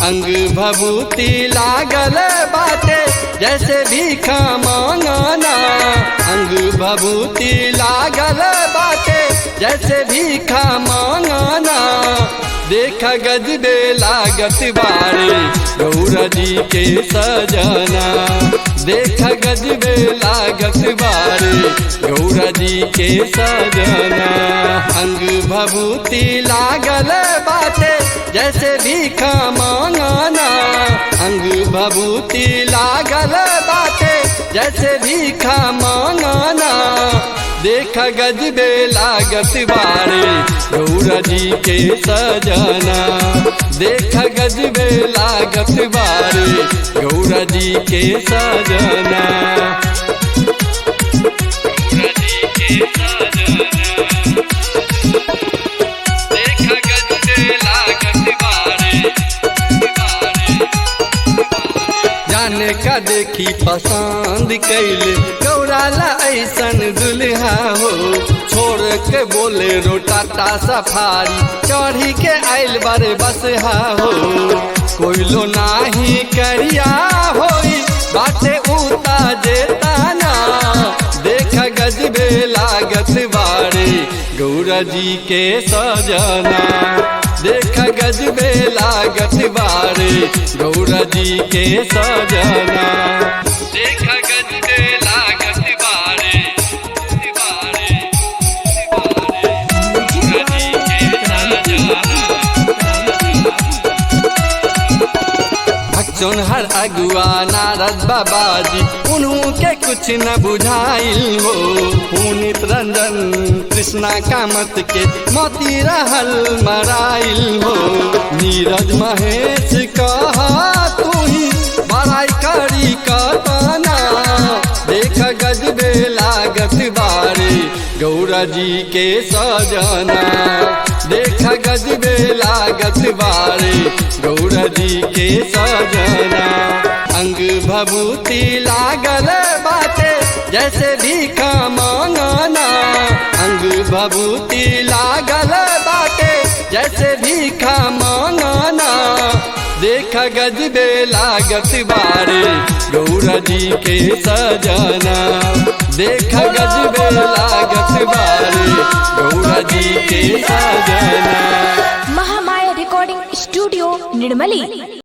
अंग भभूति लागल बाटे जैसे भीखा मांगना। अंग भभूति लागल बाटे जैसे भीखा मांगना। देख गजबे लागत बारे गौरा जी के सजना। देख गजबे लागत बारे गौरा जी के सजना। अंग भभूति लागल बाटे जैसे भीखा मांगना। अंग भभूति लागल बाटे जैसे भीखा मांगना। देख गजबे लागत बारे गौरा जी के सजना। देख गजबे लागत बारे गौरा जी के सजना। गौरा जी के सजना। देख गजबे लागत बारे जाने का देखी पसंद कैले गौराला ऐसन दुल्हा हो। छोड़ के बोले रोटाटा सफारी चढ़ी के आइल बारे बसहा हो। कोइलो नाही करिया होई बाटे उता जेताना। देख गजबे लागत बारे गौरा जी के सजना। देख गजबे लागत बारे गौरा जी के सजना। देख गजबे लागत बारे बारे गौरा जी के सजना। भक्तों हर अगुआ नारद बाबा जी उन्हों के कुछ न बुझाइल हो। पुनित रंजन कृष्णा कामत के मोती रहल मराइल हो। नीरज महेश कहा तू ही बड़ाई करी कतना। देख गजबे लागत बारे गौरा जी के सजना। देख गजबे लागत बारे गौरा जी के सजना। अंग भभूति लागल बाटे जैसे भीखा मांगना। अंग भभूति लागल बाटे जैसे भीखा मांगना। देख गजबे लागत बारे गौरा जी के सजना। देख गजबे लागत बारे गौरा जी के सजना। Mahamaya recording studio Nirmali.